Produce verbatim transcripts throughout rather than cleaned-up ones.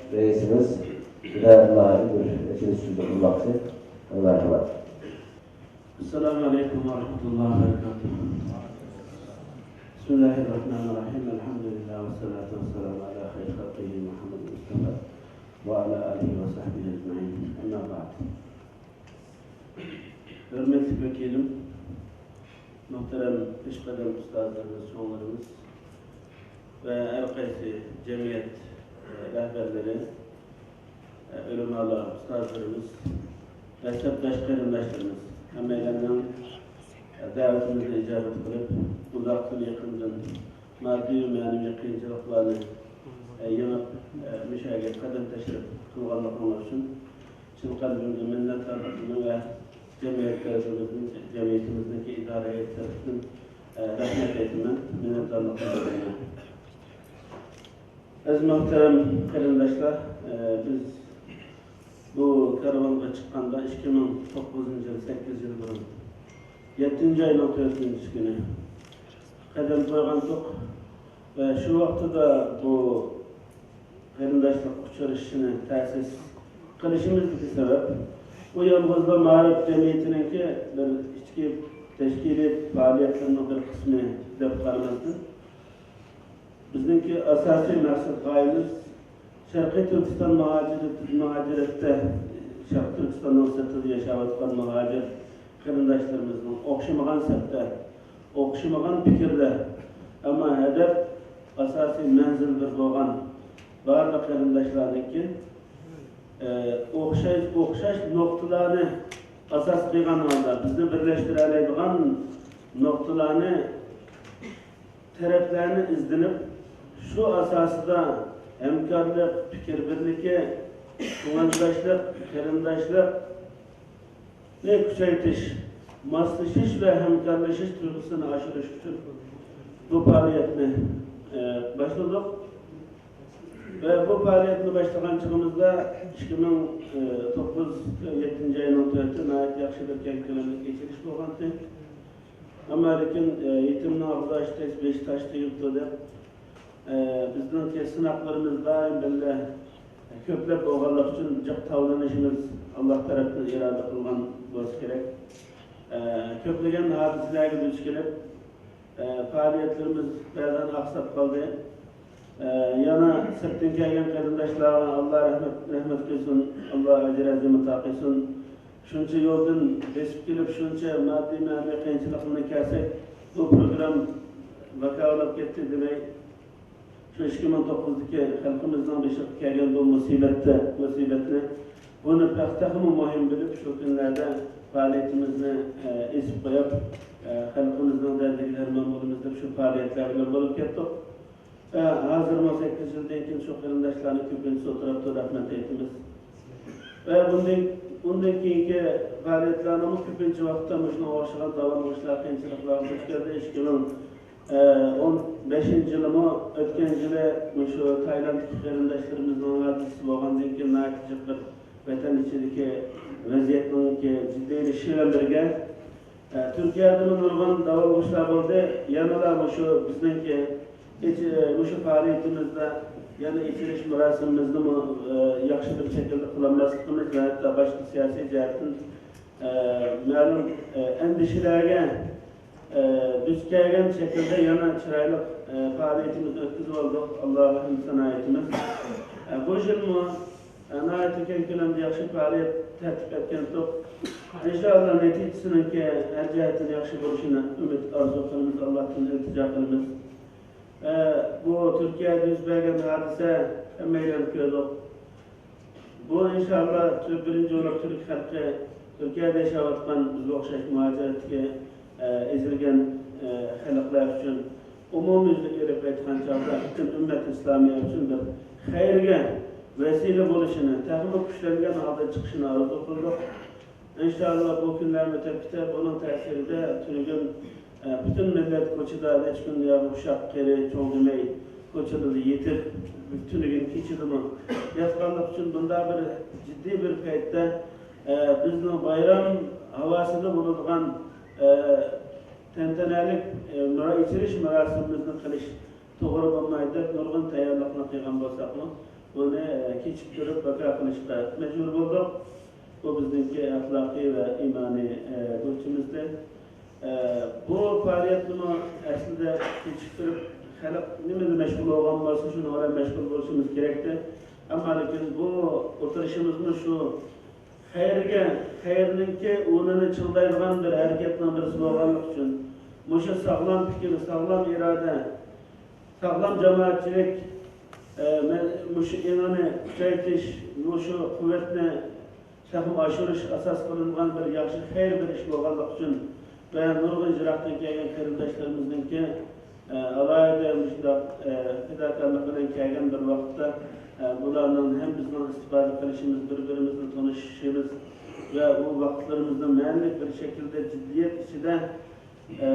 رەئىسىمىز بىرەر ئىلاھىي بىر ئېچىلىش سۆزى قىلماقچى. ئاللا رەھمەت. السلام عليكم ورحمة الله وبركاته. بسم الله الرحمن الرحيم. الحمد لله والصلاة والسلام على خير خلقه محمد المصطفى وعلى آله وصحبه أجمعين. أما بعد. ھۆرمەتلىك ۋەكىلىم، مۇھتەرەم پېشقەدەم ئۇستازلىرىمىز، چوڭلىرىمىز ۋە ھەر قايسى جەمئىيەت رەھبەرلىرى، ئۆلىمالار، ئۇستازلىرىمىز ۋە سەپداش قېرىنداشلىرىمىز، ھەممەيلەننىڭ دەۋىتىمىزنى ئىجابەت قىلىپ، ئۇزاقتىن يېقىندىن ماددىي ۋە مەنىۋى قىيىنچىلىقلارنى يېڭىپ، مۇشۇ يەرگە قەدەم تەشرىپ قىلغانلىقىڭلار ئۈچۈن چىن قەلبىمدىن مىننەتدارلىقىمنى ۋە جەمئىيەتلىرىمىزنىڭ، جەمئىيىتىمىزنىڭكى ئىدارە ھەيئىتى تەرىپىدىن، ئە، رەھمەت ئېيتىمەن، مىننەتدارلىقىمنى بىلدۈرىمەن. ئەزىز مۇھتەرەم قېرىنداشلار، ئە، بىز بۇ كارۋانغا چىققاندا ئىككى مىڭ توققۇزىنچى يىل، سەككىز يىل بۇرۇن، يەتتىنچى ئاينىڭ تۆتىنچى كۈنى قەدەم قويغانتۇق ۋە شۇ ۋاقتىدا بۇ قېرىنداشلىق ئۇچرىشىشىنى تەسىس قىلىشىمىزدىكى سەۋەب، بۇ يالغۇزلا مائارىپ جەمئىيىتىنىڭكى بىر ئىچكى تەشكىلىي پائالىيەتلىرىنىڭ بىر قىسمى دەپ قارىماستىن، بىزنىڭكى ئاساسىي مەقسەت غايىمىز شەرقىي تۈركىستان مۇھاجىرىتى، مۇھاجىرەتتە، شەرقىي تۈركىستاننىڭ سىرتىدا ياشاۋاتقان مۇھاجىر قېرىنداشلىرىمىزنىڭ ئوخشىمىغان سەپتە، ئوخشىمىغان پىكىردە، ئەمما ھەدەپ، ئاساسىي مەنزىل بىر بولغان بارلىق قېرىنداشلارنىڭكى، ئە، ئوخشاش، ئوخشاش نۇقتىلارنى ئاساس قىلغان ھالدا، بىزنى بىرلەشتۈرەلەيدىغان نۇقتىلارنى، تەرەپلەرنى ئىزدىنىپ، شۇ ئاساسىدا ھەمكارلىق، پىكىر بىرلىكى، كۆڭۈلداشلىق، قېرىنداشلىق، نى كۈچەيتىش، ماسلىشىش ۋە ھەمكارلىشىش تۇيغۇسىنى ئاشۇرۇش ئۈچۈن بۇ پائالىيەتنى، ئە، باشلىدۇق. ۋە بۇ پائالىيەتنى باشلىغان چېغىمىزدا ئىككى مىڭ توققۇز، يەتتىنچى ئاينىڭ تۆتى ناھايىتى ياخشى بىر كەڭ كۆلەملىك ئېچىلىش بولغانتى. ئەمما لېكىن، ئە، يېتىمنىڭ ئاغزى ئاچ، بېشى تاش تېگىپتۇ دەپ، ئە، بىزنىڭكى سىناقلىرىمىز دائىم بىللە كۆپلەپ بولغانلىقى ئۈچۈن جىق تاۋلىنىشىمىز ئاللا تەرەپتىن ئىرادە قىلغان بولسا كېرەك. ئە، كۆپلىگەن ھادىسىلەرگە دۇچ كېلىپ، ئە، پائالىيەتلىرىمىز بەزەن ئاقساپ قالدى. ئە، يەنە سىرتتىن كەلگەن قېرىنداشلارغا ئاللا رەھمەت، رەھمەت قىلسۇن، ئاللا ئەجرى ئەزىم ئاتا قىلسۇن. شۇنچە يولدىن بېسىپ كېلىپ، شۇنچە ماددىي مەنىۋى قىيىنچىلىقنى كەلسەك، بۇ پروگرام ۋاكاۋۇللاپ كەتتى دېمەي، شۇ ئىككى مىڭ توققۇزدىكى خەلقىمىزنىڭ بېشىغا كەلگەن بۇ مۇسىبەتتە، مۇسىبەتنى، بۇنى تېخىمۇ مۇھىم بىلىپ، شۇ كۈنلەردە پائالىيىتىمىزنى، ئە، ئېسىپ قويۇپ، ئە، خەلقىمىزنىڭ دەردىگە دەرمان بولىمىز دەپ شۇ پائالىيەتلەر بىلەن بولۇپ كەتتۇق. ۋە ھازىرمۇ سەككىز يىلدىن كېيىن شۇ قېرىنداشلارنىڭ كۆپىنچىسى ئولتۇرۇپتۇ، رەھمەت ئېيتىمىز. ۋە بۇندىن، بۇندىن كېيىنكى پائالىيەتلەرنىمۇ كۆپىنچە ۋاقىتتا مۇشۇنىڭغا ئوخشىغان داۋالغۇشلار قىيىنچىلىقلارغا دۇچ كەلدى. ئىككى مىڭ ئون بەشىنچى يىلىمۇ، ئۆتكەن يىلى مۇشۇ تايلاندتىكى قېرىنداشلىرىمىزنىڭ ھادىسىسى بولغاندىن كېيىن ناھايىتى جىق بىر ۋەتەن ئىچىدىكى ۋەزىيەتنىڭكى جىددىيلىشىشى بىلەن بىرگە، ئە، تۈركىيەدىمۇ نۇرغۇن داۋالغۇشلار بولدى. يەنىلا مۇشۇ بىزنىڭكى ئېچ-، مۇشۇ پائالىيىتىمىزدە يەنە ئېچىلىش مۇراسىمىمىزنىمۇ، ئە، ياخشى بىر شەكىلدە قىلالماسلىقىمىز ۋە ھەتتا باشقا سىياسىي جەھەتتىن، ئە، مەلۇم، ئە، ئەندىشىلەرگە، ئە، دۇچ كەلگەن شەكىلدە يەنە چىرايلىق، ئە، پائالىيىتىمىزنى ئۆتكۈزۈۋالدۇق. ئاللاغا ھەمدۇ سانا ئېيتىمىز. ئە، بۇ يىلمۇ ناھايىتى كەڭ كۆلەمدە ياخشى پائالىيەت تەرتىپ ئەتكەنتۇق. ئىنشائاللا، نەتىجىسىنىڭكى ھەر جەھەتتىن ياخشى بولۇشىنى ئۈمىد، ئارزۇ قىلىمىز، ئاللاھتىن ئىلتىجا قىلىمىز. ئە، بۇ تۈركىيەدە يۈز بەرگەن ھادىسە ھەممەيلەن كۆردۇق. بۇ، ئىنشائاللا، تۈ-، بىرىنچى بولۇپ تۈرك خەلقى، تۈركىيەدە ياشاۋاتقان بىزگە ئوخشاش مۇھاجىرەتتىكى، ئە، ئېزىلگەن، ئە، خەلقلەر ئۈچۈن ئومۇميۈزلۈك ئېلىپ ئېيتقان چاغدا پۈتۈن ئۈممەت ئىسلامىيە ئۈچۈن بىر خەيرگە ۋەسىلە بولۇشىنى، تېخىمۇ كۈچلەنگەن ھالدا چىقىشىنى ئارزۇ قىلدۇق. ئىنشائاللا، بۇ كۈنلەرمۇ ئۆتۈپ كېتەر. بۇنىڭ تەسىرىدە تۈنۈگۈن، ئە، پۈتۈن مىللەت كوچىدا نەچچە كۈن ياغۇپ ئۇششاق قېرى چوڭ دېمەي كوچىلىردا يېتىپ، تۈنۈگۈن كېچىدىمۇ ياتقانلىقى ئۈچۈن بۇنداق بىر جىددىي بىر پەيتتە، ئە، بىزنىڭ بايرام ھاۋاسىدا بولىدىغان، ئە، تەنتەنەلىك، ئە، مۇرا-، ئېچىلىش مۇراسىمىمىزنى قىلىش توغرا بولمايدۇ دەپ نۇرغۇن تەييارلىقنى قىلغان بولساقمۇ، بۇنى، ئە، كېچىكتۈرۈپ بەرپا قىلىشقا مەجبۇر بولدۇق. بۇ بىزنىڭكى ئەخلاقىي ۋە ئىمانىي، ئە، بۇرچىمىزدى. ئە، بۇ پائالىيەتنىمۇ ئەسلىدە كېچىكتۈرۈپ، خەلق نېمىدە مەشغۇل بولغان بولسا، شۇنىڭ بىلەن مەشغۇل بولۇشىمىز كېرەكتى. ئەمما لېكىن بۇ ئولتۇرۇشىمىزمۇ شۇ خەيرگە، خەيرنىڭكى ئۇلىنى چىڭدايدىغان بىر ھەرىكەتنىڭ بىرسى بولغانلىقى ئۈچۈن، مۇشۇ ساغلام پىكىر، ساغلام ئىرادە، ساغلام جامائەتچىلىك، ئە، مە-، مۇشۇ ئېڭىنى كۈچەيتىش، مۇشۇ قۇۋۋەتنى تېخىمۇ ئاشۇرۇش ئاساس قىلىنغان بىر ياخشى، خەير بىر ئىش بولغانلىقى ئۈچۈن ۋە نۇرغۇن يىراقتىن كەلگەن قېرىنداشلىرىمىزنىڭكى، ئە، ئالاھىدە مۇشۇنداق، ئە، پىداكارلىق بىلەن كەلگەن بىر ۋاقىتتا، ئە، بۇلارنىڭ ھەم بىزنىڭ ئىستىپادە قىلىشىمىز، بىر-بىرىمىزنى تونۇشۇشىمىز ۋە ئۇ ۋاقىتلىرىمىزنى مەنىلىك بىر شەكىلدە، جىددىيەت ئىچىدە، ئە،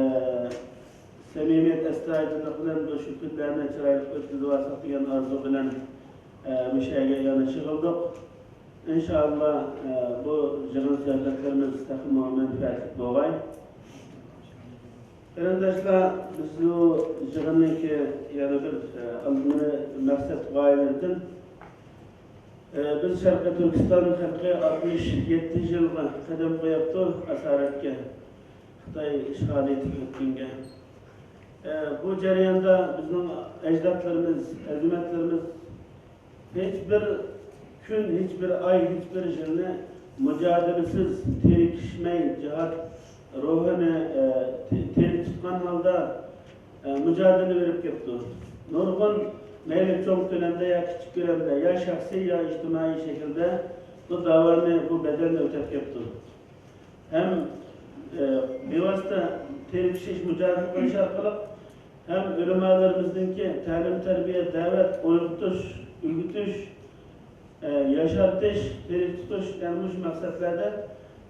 سەمىمىيەت، ئەستايىدىللىق بىلەن بۇ شۇ كۈنلەرنى چىرايلىق ئۆتكۈزۈۋالساق دېگەن ئارزۇ بىلەن، ئە، مۇشۇ يەرگە يەنە يىغىلدۇق. ئىنشائاللا، ئە، بۇ يىغىن سۆھبەتلىرىمىز تېخىمۇ مەنپەئەتلىك بولغاي. قېرىنداشلار، بىز بۇ يىغىننىڭكى يەنە بىر، ئە، ئالدىنقى مەقسەت غايىلىرىدىن، ئە، بىز شەرقىي تۈركىستان خەلقى ئاتمىش يەتتە يىلغا قەدەم قويۇپتۇ ئاسارەتكە، خىتاي ئىشغالىيىتىدىن ئۆتكەنگە. ئە، بۇ جەرياندا بىزنىڭ ئەجدادلىرىمىز، ئەزىمەتلىرىمىز ھېچ بىر كۈن، ھېچ بىر ئاي، ھېچ بىر يىلنى مۇجادىلىسىز، تىركىشمەي، جىھاد روھىنى، ئە، تى-، تىرىك تۇتقان ھالدا، ئە، مۇجادىلە بېرىپ كەپتۇ. نۇرغۇن مەيلى چوڭ كۆلەمدە يا كىچىك كۆلەمدە، يا شەخسىي، يا ئىجتىمائىي شەكىلدە بۇ داۋانى، بۇ بەدەلنى ئۆتەپ كەپتۇ. ھەم، ئە، بىۋاسىتە تىركىشىش، مۇجادىلە قىلىش ئارقىلىق ھەم ئۆلىمالىرىمىزنىڭكى تەلىم-تەربىيە، دەۋەت، ئويغىتىش، ئۆگىتىش، ئە، ياشارتىش، تىرىك تۇتۇش، يەنى مۇشۇ مەقسەتلەردە،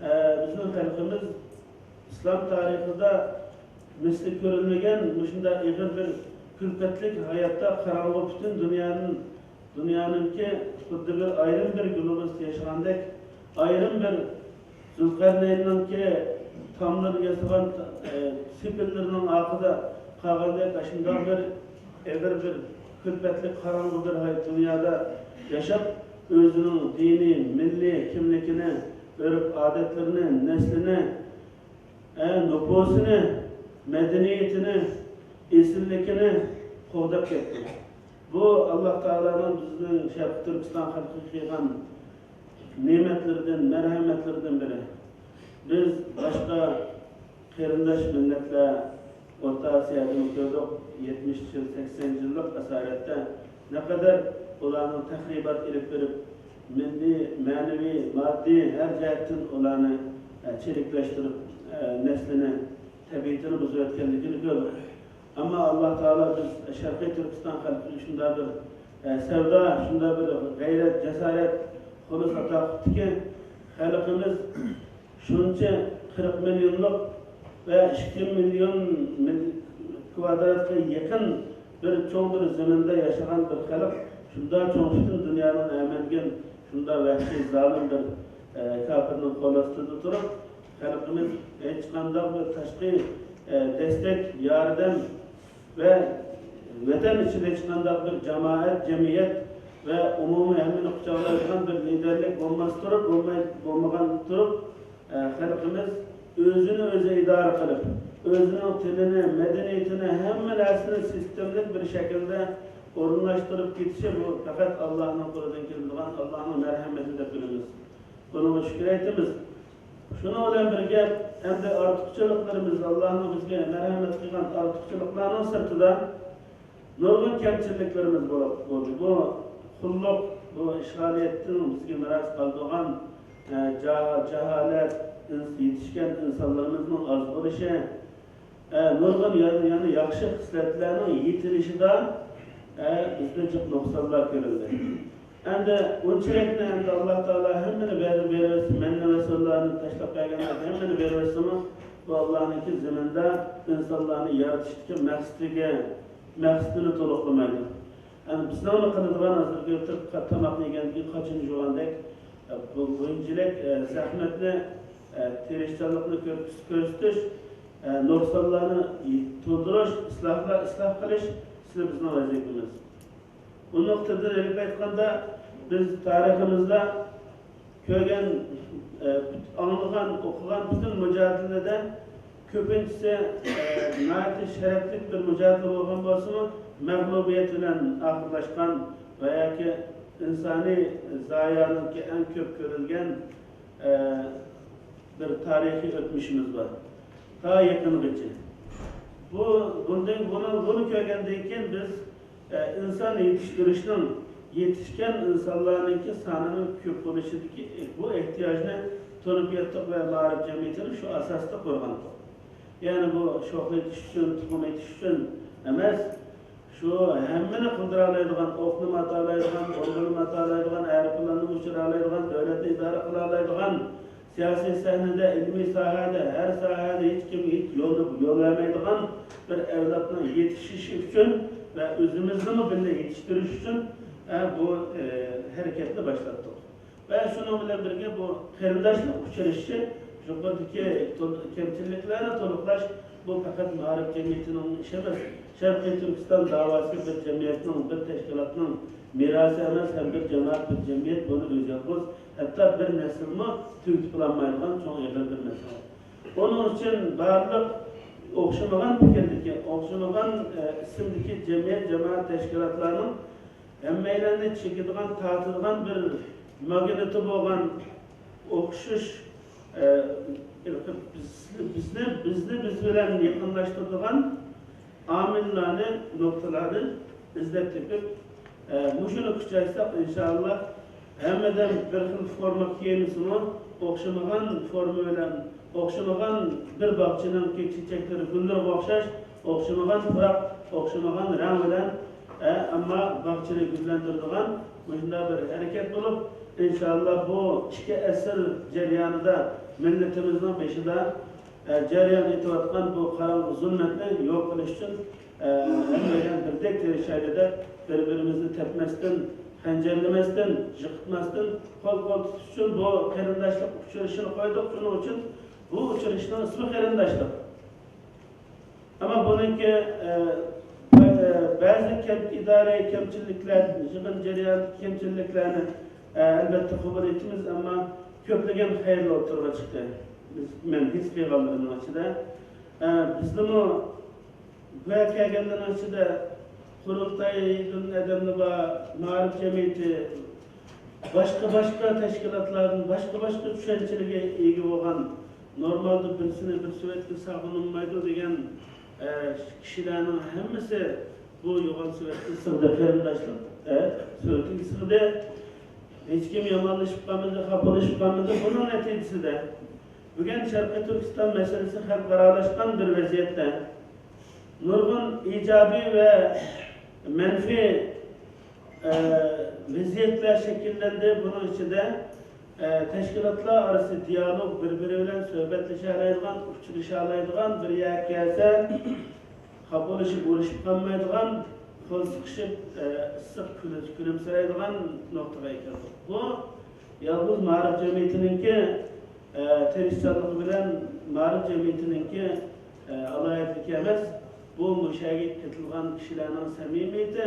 ئە، بىزنىڭ خەلقىمىز ئىسلام تارىخىدا مىسلى كۆرۈلمىگەن مۇشۇنداق ئېغىر بىر كۈلپەتلىك ھاياتتا قاراڭغۇ پۈتۈن دۇنيانىڭ دۇنيانىڭكى خۇددى بىر ئايرىم بىر گلوبۇستا ياشىغاندەك، ئايرىم بىر زۇلقەرنەيننىڭكى تاملىرى ياسىغان، ئە، سېپىللىرىنىڭ ئارقىدا قالغاندەك، ئاشۇنداق بىر ئېغىر بىر كۈلپەتلىك قاراڭغۇ بىر ھاي-، دۇنيادا ياشاپ، ئۆزىنىڭ دىنىي، مىللىي كىملىكىنى، ئۆرپ-ئادەتلىرىنى، نەسلىنى، ئە، نوپۇسىنى، مەدەنىيىتىنى، ئېسىللىكىنى قوغداپ كەتتى. بۇ ئاللا تائالانىڭ بىزنىڭ شەرقىي تۈركىستان خەلقىگە قىلغان نېمەتلىرىدىن، مەرھەمەتلىرىدىن بىرى. بىز باشقا قېرىنداش مىللەتلەر ئورتا ئاسىيادىمۇ كۆردۇق، يەتمىش يىل، سەكسەن يىللىق ئاسارەتتە نەقەدەر ئۇلارنىڭ تەخرىبات ئېلىپ بېرىپ، مىللىي، مەنىۋى، ماددىي ھەر جەھەتتىن ئۇلارنى، ئە، چىرىكلەشتۈرۈپ، ئە، نەسلىنى، تەبىئىتىنى بۇزۇۋەتكەنلىكىنى كۆردۇق. ئەمما ئاللا تائالا بىز شەرقىي تۈركىستان خەلقىگە شۇنداق بىر، ئە، سەۋدا، شۇنداق بىر غەيرەت، جاسارەت، خۇلۇس ئاتا قىپتىكى، خەلقىمىز شۇنچە قىرىق مىليونلۇق ۋە ئىككى مىليون مىل-، كۋادراتقا يېقىن بىر چوڭ بىر زېمىندا ياشىغان بىر خەلق شۇنداق چوڭ پۈتۈن دۇنيانىڭ ئەمەنگەن شۇنداق ۋەھشىي زالىم بىر، ئە، كاپىرنىڭ قول ئاستىدا تۇرۇپ، خەلقىمىز ھېچقانداق بىر تاشقى، ئە، دەستەك، ياردەم ۋە ۋەتەن ئىچىدە ھېچقانداق بىر جامائەت، جەمئىيەت ۋە ئومۇمىي ھەممىنى قۇچاقلايدىغان بىر لىدەرلىك بولماس تۇرۇپ، بولماي، بولمىغان تۇرۇپ، ئە، خەلقىمىز ئۆزىنى ئۆزى ئىدارە قىلىپ، ئۆزىنىڭ تىلىنى، مەدەنىيىتىنى، ھەممە نەرسىنى سىستېمىلىك بىر شەكىلدە ئورۇنلاشتۇرۇپ كېتىشى، بۇ پەقەت ئاللانىڭ قولىدىن كېلىدىغان، ئاللانىڭ مەرھەمىتى دەپ بىلىمىز. بۇنىڭغا شۈكۈر ئېيتىمىز. شۇنىڭ بىلەن بىرگە، ئەمدى ئارتۇقچىلىقلىرىمىز، ئاللانىڭ بىزگە مەرھەمەت قىلغان ئارتۇقچىلىقلارنىڭ سىرتىدا، نۇرغۇن كەمچىلىكلىرىمىز بولۇپ، بولدى. بۇ قۇللۇق، بۇ ئىشغالىيەتتىن بىزگە مىراس قالدۇرغان، ئە، جاھا-، جاھالەت، ئىنس-، يېتىشكەن ئىنسانلىرىمىزنىڭ ئاز بولۇشى، ئە، نۇرغۇن يەنە، يەنە ياخشى خىسلەتلەرنىڭ يېتىلىشىدا، ئە، بىزدە جىق نۇقسانلار كۆرۈلدى. ئەمدى ئۇنچىلىكنى ئەمدى ئاللا تائالا ھەممىنى بەر-، بېرىۋەتسە، مەننى ۋە سۇلارنى تاشلاپ بەرگەندەك ھەممىنى بېرىۋەتسىمۇ، بۇ ئاللانىڭكى زېمىندا ئىنسانلارنى يارىتىشتىكى مەقسىتىگە، مەقسىتىنى تولۇقلىمايدۇ. ئەمدى بىزنىڭمۇ قىلىدىغان ھازىرقى تاماقنى يېگەندىن كېيىن قاچىنى جۇغاندەك، بۇ، بۇنچىلىك، ئە، زەھمەتنى، ئە، تىرىشچانلىقنى كۆرسىتىش، ئە، نۇقسانلارنى تولدۇرۇش، ئىسلاھلار، ئىسلاھ قىلىش سىلى بىزنىڭ ۋەزىپىمىز. بۇ نۇقتىدىن ئېلىپ ئېيتقاندا، بىز تارىخىمىزدا كۆرگەن، ئە، ئاڭلىغان، ئوقۇغان پۈتۈن مۇجادىلىدە كۆپىنچىسى، ئە، ناھايىتى شەرەپلىك بىر مۇجادىلە بولغان بولسىمۇ، مەغلۇبىيەت بىلەن ئاخىرلاشقان ۋە ياكى ئىنسانىي زايانىڭكى ئەڭ كۆپ كۆرۈلگەن، ئە، بىر تارىخىي ئۆتمۈشىمىز بار. تا يېقىنغىچە. بۇ، بۇندىن، بۇنى، بۇنى كۆرگەندىن كېيىن بىز، ئە، ئىنسان يېتىشتۈرۈشنىڭ، يېتىشكەن ئىنسانلارنىڭكى سانىنىڭ كۆپ بولۇشىدىكى بۇ ئېھتىياجنى تونۇپ يەتتۇق ۋە مائارىپ جەمئىيىتىنى شۇ ئاساستا قۇرغانىق. يەنى بۇ شوخ ئېتىش ئۈچۈن، تۇخۇم ئېتىش ئۈچۈن ئەمەس، شۇ ھەممىنى قىلدۇرالايدىغان، ئوقنىمۇ ئاتالايدىغان، بومبىنىمۇ ئاتالايدىغان، ئايروپىلاننىمۇ ئۇچۇرالايدىغان، دۆلەتنى ئىدارە قىلالايدىغان، سىياسىي سەھنىدە، ئىلمىي ساھەدە، ھەر ساھەدە ھېچكىم ھېچ يولنى يول بەرمەيدىغان بىر ئەۋلادنىڭ يېتىشىشى ئۈچۈن ۋە ئۆزىمىزنىمۇ بىللە يېتىشتۈرۈش ئۈچۈن، ئە، بۇ، ئە، ھەرىكەتنى باشلاتتۇق. ۋە شۇنىڭ بىلەن بىرگە بۇ قېرىنداشلىق ئۇچرىشىشى، يۇقىرىدىكى تول-، كەمچىلىكلەرنى تولۇقلاش، بۇ پەقەت مائارىپ جەمئىيىتىنىڭ ئىشى ئەمەس. شەرقىي تۈركىستان داۋاسى بىر جەمئىيەتنىڭ، بىر تەشكىلاتنىڭ مىراسى ئەمەس، ھەم بىر جامائەت، بىر جەمئىيەت بۇنى ئۆزى يالغۇز، ھەتتا بىر نەسىلمۇ تۈگىتىپ بولالمايدىغان چوڭ ئېغىر بىر مەسىلە. ئۇنىڭ ئۈچۈن بارلىق ئوخشىمىغان پىكىردىكى، ئوخشىمىغان، ئە، ئىسىمدىكى جەمئىيەت، جامائەت تەشكىلاتلارنىڭ ھەممەيلەننى چېكىدىغان، تارتىدىغان بىر ماگنىتى بولغان ئوخشىشىش، ئە، بىزنى، بىزنى بىز بىلەن يېقىنلاشتۇرىدىغان ئامىللارنى، نۇقتىلارنى ئىزدەپ تېپىپ، ئە، مۇشۇنى كۈچەيتسەك، ئىنشائاللا، ھەممىدىن بىر خىل فورما كىيىنسىمۇ، ئوخشىمىغان فورما بىلەن، ئوخشىمىغان بىر باغچىنىڭكى چېچەكلىرى، گۈللىرىگە ئوخشاش، ئوخشىمىغان پۇراق، ئوخشىمىغان رەڭ بىلەن، ئە، ئەمما باغچىنى گۈللەندۈرىدىغان مۇشۇنداق بىر ھەرىكەت بولۇپ، ئىنشائاللا، بۇ ئىككى ئەسىر جەريانىدا مىللىتىمىزنىڭ بېشىدا، ئە، جەريان ئېتىۋاتقان بۇ قاراڭغۇ زۇلمەتنى يوق قىلىش ئۈچۈن، ئە، ھەممەيلەن بىردەك تىرىشايلى دەپ، بىر-بىرىمىزنى تەپمەستىن، خەنجەرلىمەستىن، يىقىتماستىن قول-قول تۇتۇش ئۈچۈن بۇ قېرىنداشلىق ئۇچرىشىشىنى قويدۇق. شۇنىڭ ئۈچۈن بۇ ئۇچرىشىشنىڭ ئىسمى قېرىنداشلىق. ئەمما بۇنىڭكى، ئە، بە-، ئە، بەزى كەم-، ئىدارىي كەمچىلىكلەر، يىغىن جەريانىدىكى كەمچىلىكلەرنى، ئە، ئەلۋەتتە قوبۇل ئېتىمىز، ئەمما كۆپلىگەن خەيرلەر ئوتتۇرىغا چىقتى. بىز، مەن ھېس قىلغانلىرىمنىڭ ئىچىدە، ئە، بىزنىمۇ بۇ يەرگە كەلگەنلەرنىڭ ئىچىدە قۇرۇلتايدىن ئادەملەر بار، مائارىپ جەمئىيىتى، باشقا-باشقا تەشكىلاتلاردىن باشقا-باشقا چۈشەنچىلىككە ئىگە بولغان، نورمالدا بىرسىنى بىر سۆۋەتكە ساغىنالمايدۇ دېگەن، ئە، كىشىلەرنىڭ ھەممىسى بۇ يوغان سۆۋەتكە سىغدى، قېرىنداشلىق، ئە، سۆۋىتىگە سىغدى. ھېچكىم يامانلىشىپ قالمىدى، خاپىلىشىپ قالمىدى. بۇنىڭ نەتىجىسىدە بۈگۈن شەرقىي تۈركىستان مەسىلىسى خەلقئارالاشقان بىر ۋەزىيەتتە نۇرغۇن ئىجابىي ۋە مەنپىي، ئە، ۋەزىيەتلەر شەكىللەندى. بۇنىڭ ئىچىدە، ئە، تەشكىلاتلار ئارىسى دىيالوگ، بىر-بىرى بىلەن سۆھبەتلىشەلەيدىغان، ئۇچرىشالايدىغان، بىر يەرگە كەلسە خاپىلىشىپ، ئۇرۇشۇپ قالمايدىغان، قول سىقىشىپ، ئە، ئىسسىق كۈلۈ-، كۈلۈمسىرەيدىغان نۇقتىغا كەلدۇق. بۇ يالغۇز مائارىپ جەمئىيىتىنىڭكى، ئە، تىرىشچانلىقى بىلەن مائارىپ جەمئىيىتىنىڭكى، ئە، ئالاھىدىلىكى ئەمەس، بۇ مۇشۇ يەرگە قېتىلغان كىشىلەرنىڭ سەمىمىيىتى،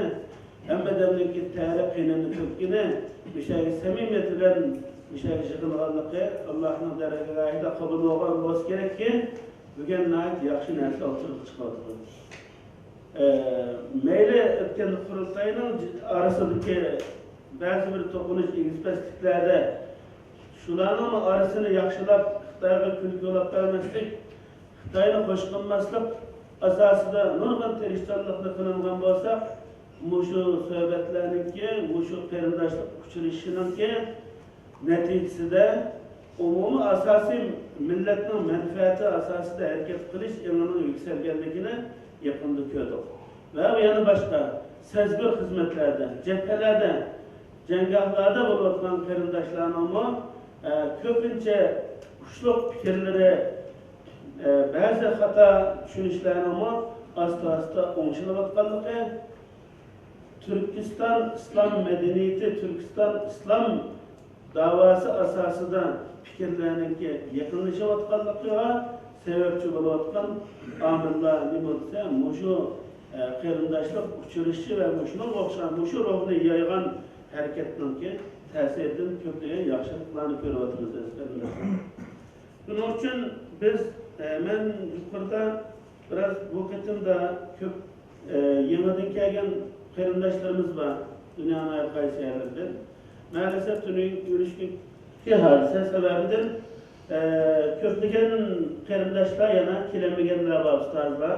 ھەممە ئادەمنىڭكى تەرى، قېنىنى تۆككىنى، مۇشۇ يەرگە سەمىمىيەت بىلەن مۇشۇ يەرگە يىغىلغانلىقى ئاللاھنىڭ دەرگاھىدا قوبۇل بولغان بولسا كېرەككى، بۈگۈن ناھايىتى ياخشى نەرسە ئوتتۇرىغا چىقىۋاتىدۇ. ئە، مەيلى ئۆتكەن قۇرۇلتاينىڭ ئارىسىدىكى بەزى بىر توقۇنۇش، ئېگىز-پەسلىكلەردە شۇلارنىڭمۇ ئارىسىنى ياخشىلاپ، خىتايغا كۈلكە يولاپ بەرمەسلىك، خىتاينى خوش قىلماسلىق ئاساسىدا نۇرغۇن تىرىشچانلىقنى قىلىنغان بولساق، مۇشۇ سۆھبەتلەرنىڭكى، مۇشۇ قېرىنداشلىق ئۇچرىشىشىنىڭكى نەتىجىسىدە ئومۇمىي ئاساسىي مىللەتنىڭ مەنپەئەتى ئاساسىدا ھەرىكەت قىلىش ئېڭىنىڭ يۈكسەلگەنلىكىنى يېقىندا كۆردۇق. ۋە يەنە باشقا سەزگۈر خىزمەتلەردە، جەبھىلەردە، جەڭگاھلاردا بولۇۋاتقان قېرىنداشلارنىڭمۇ، ئە، كۆپىنچە ئۇچلۇق پىكىرلىرى، ئە، بەزى خاتا چۈشىنىشلەرنىڭمۇ ئاستا-ئاستا ئوڭشىلىۋاتقانلىقى، تۈركىستان ئىسلام مەدەنىيىتى، تۈركىستان ئىسلام داۋاسى ئاساسىدا پىكىرلەرنىڭكى يېقىنلىشىۋاتقانلىقىغا سەۋەبچى بولۇۋاتقان ئامىللار نېمە دېسە، مۇشۇ ئە، قېرىنداشلىق ئۇچرىشىشى ۋە مۇشۇنىڭغا ئوخشىغان مۇشۇ روھنى يايغان ھەرىكەتنىڭكى تەسىرىدىن كۆپلىگەن ياخشىلىقلارنى كۆرۈۋاتىمىز، ئەزىز قېرىنداشلار. شۇنىڭ ئۈچۈن بىز، ئە، مەن يۇقىرىدا بىراز بۇ قېتىمدا كۆپ، ئە، يېڭىدىن كەلگەن قېرىنداشلىرىمىز بار، دۇنيانىڭ ھەر قايسى يەرلىرىدىن. مەلۇم تۈنۈگۈنكى ھادىسە سەۋەبىدىن، ئە، كۆپلىگەن قېرىنداشلار يەنە كېلەلمىگەنلەر بار، ئۇستازلار.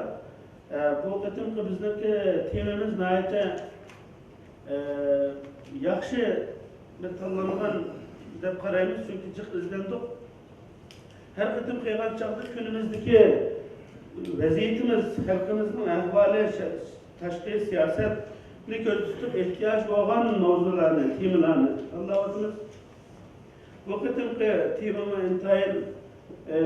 ئە، بۇ قېتىمقى بىزنىڭكى تېمىمىز ناھايىتى، ئە، ياخشى بىر تاللانغان دەپ قارايمىز، چۈنكى جىق ئىزدەندۇق. ھەر قېتىم قىلغان چاغدا كۈنىمىزدىكى ۋەزىيىتىمىز، خەلقىمىزنىڭ ئەھۋالى، شە-، تاشقى سىياسەتنى كۆزدە تۇتۇپ ئېھتىياج بولغان ماۋزۇلارنى، تېمىلارنى تاللاۋاتىمىز. بۇ قېتىمقى تېمىمۇ ئىنتايىن، ئە،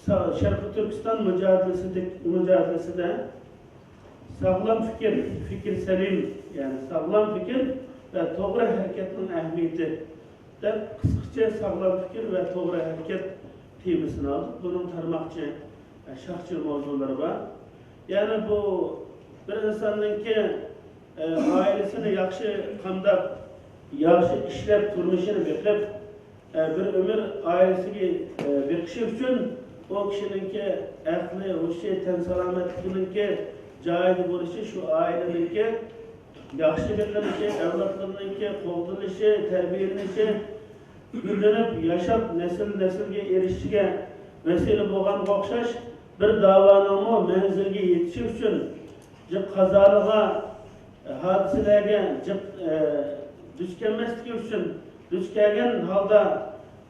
سا-، شەرقىي تۈركىستان مۇجادىلىسىدە، مۇجادىلىسىدە ساغلام پىكىر، پىكىر سەلىم، يەنى ساغلام پىكىر ۋە توغرا ھەرىكەتنىڭ ئەھمىيىتى دەپ قىسقىچە ساغلام پىكىر ۋە توغرا ھەرىكەت تېمىسىنى ئالدۇق. بۇنىڭ تارماقچە، شاخچە ماۋزۇلىرى بار. يەنى بۇ بىر ئىنساننىڭكى، ئە، ئائىلىسىنى ياخشى قامداپ، ياخشى ئىشلەپ، تۇرمۇشىنى بېقىپ، ئە، بىر ئۆمۈر ئائىلىسىگە، ئە، بېقىشى ئۈچۈن ئۇ كىشىنىڭكى ئەقلى، ھوشى، تەن سالامەتلىكىنىڭكى جايىدا بولۇشى، شۇ ئائىلىنىڭكى ياخشى بېقىلىشى، ئەۋلادلىرىنىڭكى قوغدىلىشى، تەربىيەلىنىشى، گۈللىنىپ ياشاپ، نەسىل نەسىلگە ئېرىشىشىگە ۋەسىلە بولغانغا ئوخشاش، بىر داۋانىڭمۇ مەنزىلگە يېتىشى ئۈچۈن جىق قازالىغا، ھادىسىلەرگە جىق، ئە، دۇچ كەلمەسلىكى ئۈچۈن، دۇچ كەلگەن ھالدا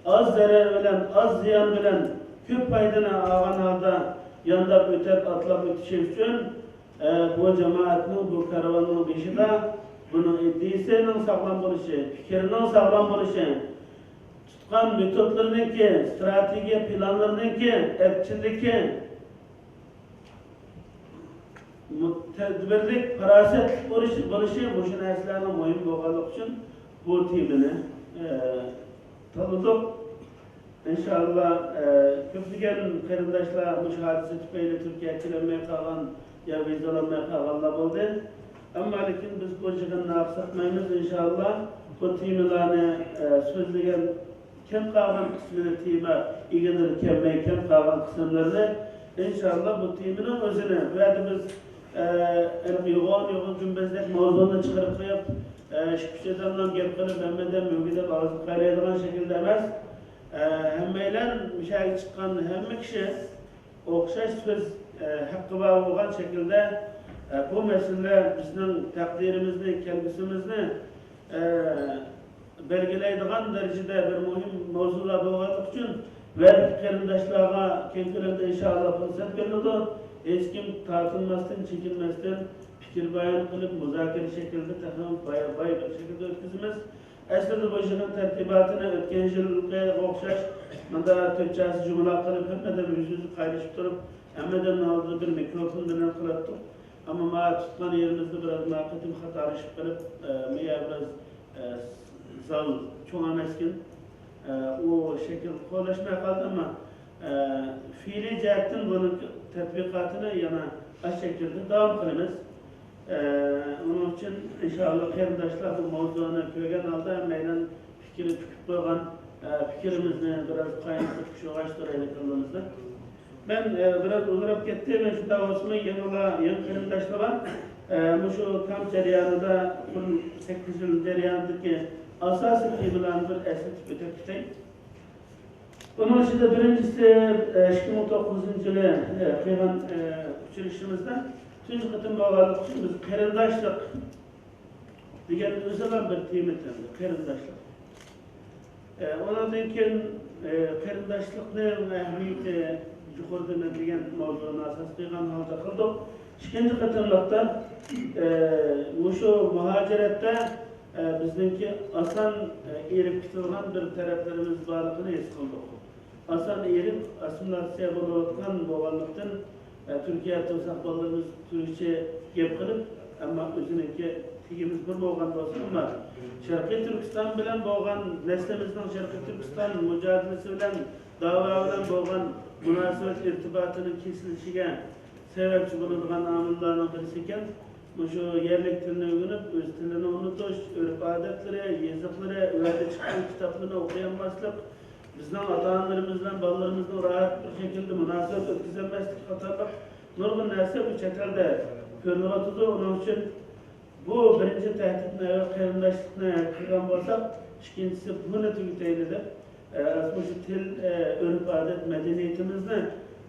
ئاز زەرەر بىلەن، ئاز زىيان بىلەن كۆپ پايدىنى ئالغان ھالدا يانداپ ئۆتەپ، ئاتلاپ ئۆتۈشى ئۈچۈن، ئە، بۇ جامائەتنىڭ، بۇ كارۋاننىڭ بېشىدا بۇنىڭ ئىدىيىسىنىڭ ساغلام بولۇشى، پىكرىنىڭ ساغلام بولۇشى، تۇتقان مېتودلىرىنىڭكى، ئىستراتېگىيە پىلانلىرىنىڭكى ئەپچىللىكى، مۇ-، تەدبىرلىك، پاراسەتلىك بولۇشى، بولۇشى مۇشۇ نەرسىلەرنىڭ مۇھىم بولغانلىقى ئۈچۈن بۇ تېمىنى، ئە، تاللىدۇق. ئىنشائاللا، ئە، كۆپلىگەن قېرىنداشلار مۇشۇ ھادىسە تۈپەيلى تۈركىيەگە كېلەلمەي قالغان يا ۋىزالانماي قالغانلار بولدى. ئەمما لېكىن بىز بۇ يىغىننى ئاقساتمايمىز، ئىنشائاللا. بۇ تېمىلارنى، ئە، سۆزلىگەن كەم قالغان قىسمىنى، تېما ئىگىلىرى كەلمەي كەم قالغان قىسىملىرىنى، ئىنشائاللا، بۇ تېمىنىڭ ئۆزىنى، بۇ يەردە بىز، ئە، ھېلىقى يوغان، يوغان گۈمبەزدەك ماۋزۇنى چىقىرىپ قويۇپ، ئە، ئىككى ئۈچ ئادەملەر گەپ قىلىپ، ھەممىدىن مۈگدەپ ئاغزىنى قايرايدىغان شەكىلدە ئەمەس. ئە، ھەممەيلەن مۇشۇ يەرگە چىققان ھەممە كىشى ئوخشاش سۆز، ئە، ھەققى بار بولغان شەكىلدە، ئە، بۇ مەسىلىلەر بىزنىڭ تەقدىرىمىزنى، كەلگۈسىمىزنى، ئە، بەلگىلەيدىغان دەرىجىدە بىر مۇھىم ماۋزۇلار بولغانلىقى ئۈچۈن، ۋەدىكى قېرىنداشلارغا كەڭ كۆلەمدە ئىنشائاللا پۇرسەت بېرىلىدۇ. ھېچكىم تارتىنماستىن، چېكىنمەستىن پىكىر بايان قىلىپ، مۇزاكىرە شەكلىدە تېخىمۇ باي، باي بىر شەكىلدە ئۆتكۈزىمىز. ئەسلىدە بۇ يىغىن تەرتىپاتىنى ئۆتكەن يىلقىغا ئوخشاش مۇنداق تۆت چاسا جۇمىلاق قىلىپ، ھەممىدىن يۈز يۈزگە قايرىشىپ تۇرۇپ، ھەممىدىن ئالدىدا بىر مىكروفون بىلەن قىلاتتۇق. ئەمما ما تۇتقان يېرىمىزدە بىراز ما قېتىم خاتالىشىپ قېلىپ، ئە، مىيا بىراز، ئە، زال چوڭ ئەمەسكەن. ئە، ئۇ شەكىل قولاشماي قالدى، ئەمما، ئە، فېئىلىي جەھەتتىن بۇنىڭ تەتبىقاتىنى يەنە ئاشۇ شەكىلدە داۋام قىلىمىز. ئە، ئۇنىڭ ئۈچۈن ئىنشائاللا قېرىنداشلار بۇ ماۋزۇنى كۆرگەن ھالدا ھەممەيلەن پىكرى پۈكۈپ قويغان، ئە، پىكرىمىزنى بىراز قاينىتىپ شۇغاشتۇرايلى كاللىمىزدا. مەن، ئە، بىراز ئۇزىراپ كەتتىم. مەن شۇنداق بولسىمۇ يېڭىلا، يېڭى قېرىنداشلارغا، ئە، مۇشۇ كامپ جەريانىدا، بۇ سەككىز يىل جەريانىدىكى ئاساسىي تېمىلارنى بىر ئەسلىتىپ ئۆتۈپ كېتەي. بۇنىڭ ئىچىدە بىرىنچىسى، ئە، ئىككى مىڭ توققۇزىنچى يىلى، ئە، قىلغان، ئە، ئۇچرىشىشىمىزدا تۇنجى قېتىم بولغانلىقى ئۈچۈن بىز قېرىنداشلىق دېگەن ئۆزىلا بىر تېما تېڭىدى، قېرىنداشلىق. ئە، ئۇنىڭدىن كېيىن، ئە، قېرىنداشلىقنىڭ ئەھمىيىتى يۇقىرىدا مەن دېگەن ماۋزۇنى ئاساس قىلغان ھالدا قىلدۇق. ئىككىنچى قېتىملىقتا، ئە، مۇشۇ مۇھاجىرەتتە، ئە، بىزنىڭكى ئاسان، ئە، ئېرىپ كېتىدىغان بىر تەرەپلىرىمىز بارلىقىنى ھېس قىلدۇق. ئاسان ئېرىپ، ئاسسىمىلياتسىيە بولۇۋاتقان بولغانلىقتىن، ئە، تۈركىيە تۇرساق بالىلىرىمىز تۈركچە گەپ قىلىپ، ئەمما ئۆزىنىڭكى تېگىمىز بىر بولغان بولسىمۇ، شەرقىي تۈركىستان بىلەن بولغان نەسلىمىزنىڭ شەرقىي تۈركىستان مۇجادىلىسى بىلەن، داۋا بىلەن بولغان مۇناسىۋەت ئىرتىباتىنىڭ كېسىلىشىگە سەۋەبچى بولىدىغان ئامىللارنىڭ بىرسى ئىكەن. مۇشۇ يەرلىك تىلنى ئۆگىنىپ، ئۆز تىلىنى ئۇنتۇش، ئۆرپ-ئادەتلىرى، يېزىقلىرى، ئۇ يەردە چىققان كىتابلىرىنى ئوقۇيالماسلىق، بىزنىڭ ئاتا-ئانىلىرىمىز بىلەن بالىلىرىمىزنىڭ راھەت بىر شەكىلدە مۇناسىۋەت ئۆتكۈزەلمەسلىكى قاتارلىق نۇرغۇن نەرسە بۇ چەت ئەلدە كۆرۈلۈۋاتىدۇ. ئۇنىڭ ئۈچۈن بۇ بىرىنچى تەھدىتنى ۋە قېرىنداشلىقنى قىلغان بولساق، ئىككىنچىسى بۇنى تۈگىتەيلى دەپ، ئە، مۇشۇ تىل، ئە، ئۆرپ-ئادەت، مەدەنىيىتىمىزنى،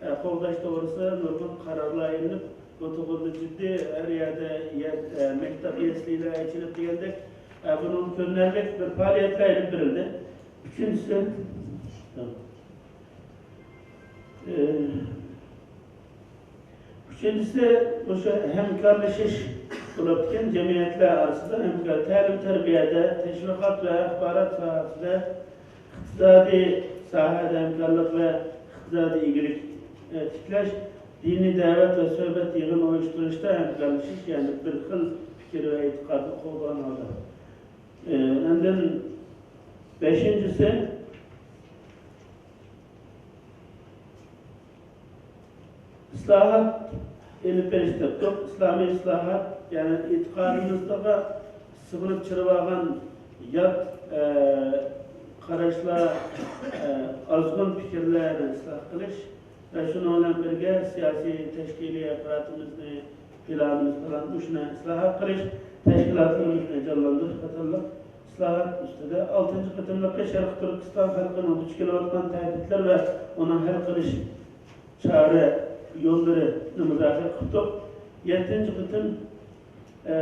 ئە، قوغداش توغرىسىدا نۇرغۇن قارارلار ئېلىنىپ، بۇ توغرىدا جىددىي ھەر يەردە يە-، ئە، مەكتەپ، يەسلىلەر ئېچىلىپ دېگەندەك، ئە، بۇنىڭ كۆرۈنەرلىك بىر پائالىيەتلەر ئېلىپ بېرىلدى. ئۈچىنچىسى، ئە، ئۈچىنچىسى، مۇشۇ ھەمكارلىشىش بولۇپتىكەن، جەمئىيەتلەر ئارىسىدا ھەمكار، تەلىم-تەربىيەدە، تەشۋىقات ۋە ئاخبارات ساھەسىدە، ئىقتىسادىي ساھەدە ھەمكارلىق ۋە ئىقتىسادىي ئىگىلىك، ئە، تىكلەش، دىنىي دەۋەت ۋە سۆھبەت يىغىنى ئۇيۇشتۇرۇشتا ھەمكارلىشىش، يەنى بىر خىل پىكىر ۋە ئېتىقادنى قوغدىغان ھالدا. ئە، ئاندىن بەشىنچىسى، ئىسلاھات ئېلىپ بېرىش دەپتۇق. ئىسلامىي ئىسلاھات، يەنى ئېتىقادىمىزغا سىغىنىپ چىرىۋالغان يات، ئە، قاراشلار، ئە، ئازغۇن پىكىرلەرنى ئىسلاھ قىلىش ۋە شۇنىڭ بىلەن بىرگە سىياسىي، تەشكىلىي ئاپپاراتىمىزنى، پىلانىمىز، پىلان، مۇشۇنى ئىسلاھات قىلىش، تەشكىلاتلىرىمىزنى جانلاندۇرۇش قاتارلىق ئىسلاھات ئۈستىدە. ئالتىنچى قېتىملىقى شەرقىي تۈركىستان خەلقىنىڭ دۇچ كېلىۋاتقان تەھدىتلەر ۋە ئۇنىڭ ھەل قىلىش چارە يوللىرىنى مۇزاكىرە قىلدۇق. يەتتىنچى قېتىم، ئە،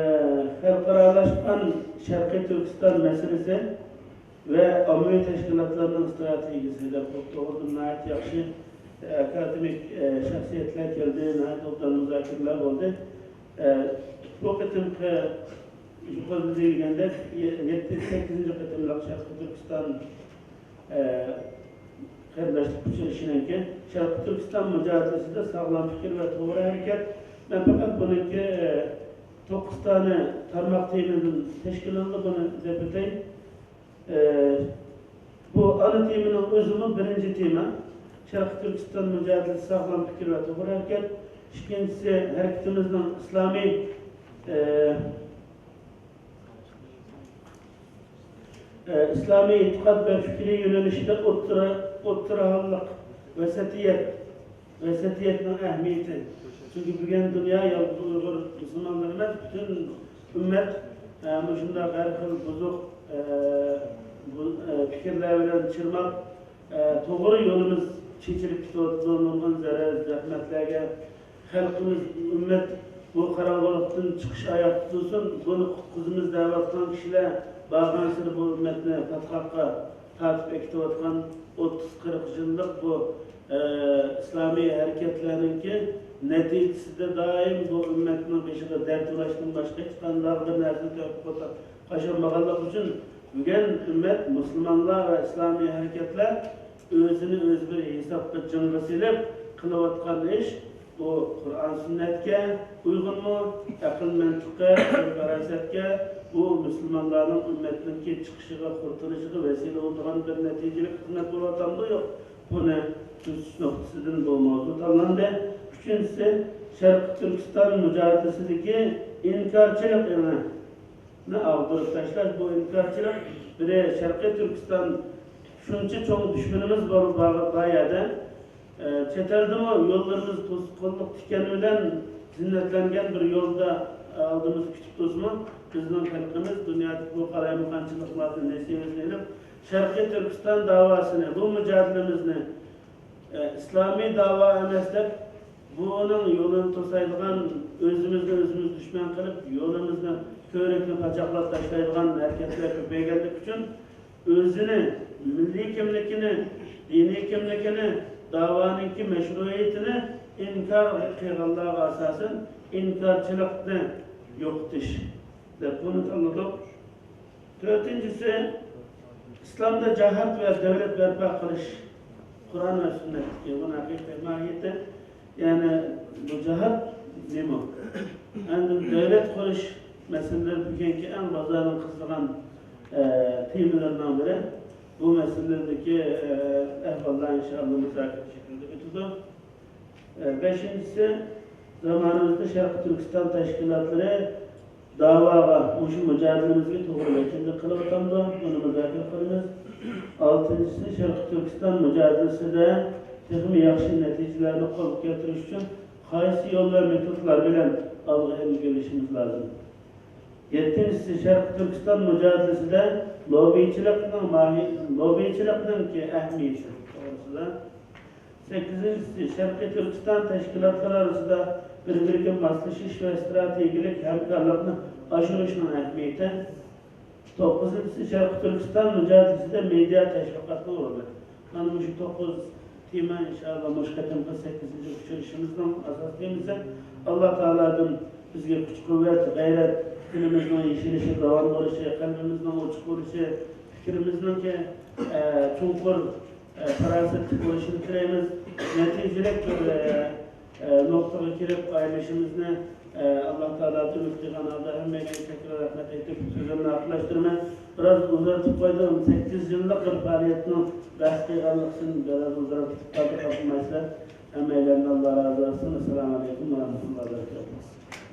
خەلقئارالاشقان شەرقىي تۈركىستان مەسىلىسى ۋە ئاممىۋى تەشكىلاتلارنىڭ ئىستراتېگىيەسى دەپ، بۇ توغرىدا ناھايىتى ياخشى، ئە، ئاكادېمىك، ئە، شەخسىيەتلەر كەلدى، ناھايىتى ئوبدان مۇزاكىرىلەر بولدى. ئە، بۇ قېتىمقى يۇقىرىدا دېيىلگەندەك، يە-، يەتتە، سەككىزىنچى قېتىملىق شەرقىي تۈركىستان، ئە، قېرىنداشلىق ئۇچرىشىشىنىڭكى شەرقىي تۈركىستان مۇجادىلىسىدە ساغلام پىكىر ۋە توغرا ھەرىكەت. مەن پەقەت بۇنىڭكى، ئە، توققۇز دانە تارماق تېمىدىن تەشكىللىنىدۇ، بۇنى دەپ ئۆتەي. ئە، بۇ ئانا تېمىنىڭ ئۆزىمۇ بىرىنچى تېما. شەرقىي تۈركىستان مۇجادىلىسى، ساغلام پىكىر ۋە توغرا ھەرىكەت. ئىككىنچىسى، ھەرىكىتىمىزنىڭ ئىسلامىي، ئە، ئە، ئىسلامىي ئېتىقاد ۋە پىكرىي يۆنىلىشىدە ئوتتۇرا، ئوتتۇرا ھاللىق، ۋەسەتىيەت، ۋەسەتىيەتنىڭ ئەھمىيىتى. چۈنكى بۈگۈن دۇنيا يالغۇز ئۇيغۇر مۇسۇلمانلىرى ئەمەس، پۈتۈن ئۈممەت، ئە، مۇشۇنداق ھەر خىل بۇزۇق، ئە، بۇ، ئە، پىكىرلەر بىلەن چىرماپ، ئە، توغرا يولىمىز چېچىلىپ كېتىۋاتىدۇ نۇرغۇن زەرەر، زەخمەتلەرگە. خەلقىمىز، ئۈممەت بۇ قاراڭغۇلۇقتىن چىقىش ئاياغدا تۇرسۇن، بۇنى قۇتقۇزىمىز دەۋاتقان كىشىلەر بارغانسېرى بۇ ئۈممەتنى پاتقاققا تارتىپ ئەكېتىۋاتقان ئوتتۇز قىرىق يىللىق بۇ، ئە، ئىسلامىي ھەرىكەتلەرنىڭكى نەتىجىسىدە دائىم بۇ ئۈممەتنىڭ بېشىغا دەرد ئۇراشتىن باشقا ھېچقانداق بىر نەرسىنى تۆھپە قوشا-، قوشالمىغانلىقى ئۈچۈن بۈگۈن ئۈممەت، مۇسۇلمانلار ۋە ئىسلامىي ھەرىكەتلەر ئۆزىنى ئۆزى بىر ھېسابقا جىڭغا سېلىپ قىلىۋاتقان ئىش، بۇ قۇرئان سۈننەتكە ئۇيغۇنمۇ؟ ئەقىل مەنتىققە، ئەقىل پاراسەتكە، بۇ مۇسۇلمانلارنىڭ ئۈممەتنىڭكى چىقىشىغا، قۇرتۇلۇشىغا ۋەسىلە بولىدىغان بىر نەتىجىلىك خىزمەت بولۇۋاتامدۇ؟ يوق. بۇنى تۈزىتىش نۇقتىسىدىن بۇ ماۋزۇ تاللاندى. ئۈچىنچىسى، شەرقىي تۈركىستان مۇجادىلىسىدىكى ئىنكارچىلىق ئېڭى. نى ئاغدۇرۇپ تاشلاش، بۇ ئىنكارچىلىق. بىرى، شەرقىي تۈركىستان شۇنچە چوڭ دۈشمىنىمىز بار، بار، بار يەردە، ئە، چەت ئەلدىمۇ يوللىرىمىز توسقۇنلۇق تىكەن بىلەن زىننەتلەنگەن بىر يولدا، ئە، ئالدىمىزدا كۈتۈپ تۇرسىمۇ، بىزنىڭ خەلقىمىز دۇنيادىكى بۇ قالايمىقانچىلىقلاردىن نېسىۋىسىنى ئېلىپ، شەرقىي تۈركىستان داۋاسىنى، بۇ مۇجادىلىمىزنى ئىسلامىي داۋا ئەمەس دەپ، بۇنىڭ يولىنى توسايدىغان، ئۆزىمىزنى ئۆزىمىز دۈشمەن قىلىپ، يولىمىزنى، كۆۋرۈكنى پاچاقلاپ تاشلايدىغان ھەرىكەتلەر كۆپەيگەنلىكى ئۈچۈن، ئۆزىنى، مىللىي كىملىكىنى، دىنىي كىملىكىنى، داۋانىڭكى مەشرۇئىيىتىنى ئىنكار قىلغانلارغا ئاساسەن ئىنكارچىلىقنى يوقىتىش دەپ بۇنى تاللىدۇق. تۆتىنچىسى، ئىسلامدا جاھاد ۋە دۆلەت بەرپا قىلىش. قۇرئان ۋە سۈننەتتىكى بۇنىڭ ھەقىقىي ماھىيىتى، يەنى بۇ جاھاد نېمە؟ ئاندىن دۆلەت قۇرۇش مەسىلىلىرى بۈگۈنكى ئەڭ بازارنىڭ قىزىغان، ئە، تېمىلىرىنىڭ بىرى. بۇ مەسىلىلەردىكى، ئە، ئەھۋاللار ئىنشائاللا مۇزاكىرە شەكلىدە ئۆتىدۇ. ئە، بەشىنچىسى، زامانىمىزدا شەرقىي تۈركىستان تەشكىلاتلىرى داۋاغا، مۇشۇ مۇجادىلىمىزگە توغرا ۋەكىللىك قىلىۋاتامدۇ؟ بۇنى مۇزاكىرە قىلىمىز. ئالتىنچىسى، شەرقىي تۈركىستان مۇجادىلىسىدە تېخىمۇ ياخشى نەتىجىلەرنى قولغا كەلتۈرۈش ئۈچۈن قايسى يول ۋە مېتودلار بىلەن ئالغا ئىلگىرىلىشىمىز لازىم؟ يەتتىنچىسى، شەرقىي تۈركىستان مۇجادىلىسىدە لوببىچىلىقنىڭ ماھىي-، لوببىچىلىقنىڭكى ئەھمىيىتى توغرىسىدا. سەككىزىنچىسى، شەرقىي تۈركىستان تەشكىلاتلىرى ئارىسىدا بىر-بىرىگە ماسلىشىش ۋە ئىستراتېگىيەلىك ھەمكارلىقنى ئاشۇرۇشنىڭ ئەھمىيىتى. توققۇزىنچىسى، شەرقىي تۈركىستان مۇجادىلىسىدە مېدىيا تەشۋىقاتنىڭ رولى. مانا مۇشۇ توققۇز تېما، ئىنشائاللا، مۇشۇ قېتىمقى سەككىزىنچى ئۇچرىشىشىمىزنىڭ ئاساس تېمىسى. ئاللا تائالادىن بىزگە كۈچ-قۇۋۋەت، غەيرەت، تىلىمىزنىڭ يېشىلىشى، راۋان بولۇشى، قەلبىمىزنىڭ ئوچۇق بولۇشى، پىكرىمىزنىڭكى، ئە، چوڭقۇر، ئە، پاراسەتلىك بولۇشىنى تىلەيمىز. نەتىجىلىك بىر، ئە، ئە، نۇقتىغا كېلىپ ئايرىلىشىمىزنى، ئە، ئاللا تائالادىن ئۈمىد قىلغان ھالدا ھەممەيلەنگە تەكرار رەھمەت ئېيتىپ، سۆزۈمنى ئاخىرلاشتۇرىمەن. بىراز ئۇزارتىپ قويدۇم. سەككىز يىللىق بىر پائالىيەتنىڭ بەھس قىلغانلىقى ئۈچۈن بىراز ئۇزارتىپ قالدۇق، خاپا بولمايسىلەر. ھەممەيلەندىن ئاللا رازى بولسۇن. ئەسسالامۇ ئەلەيكۇم ۋە رەھمەتۇللاھى ۋە بەرىكاتۇھۇ.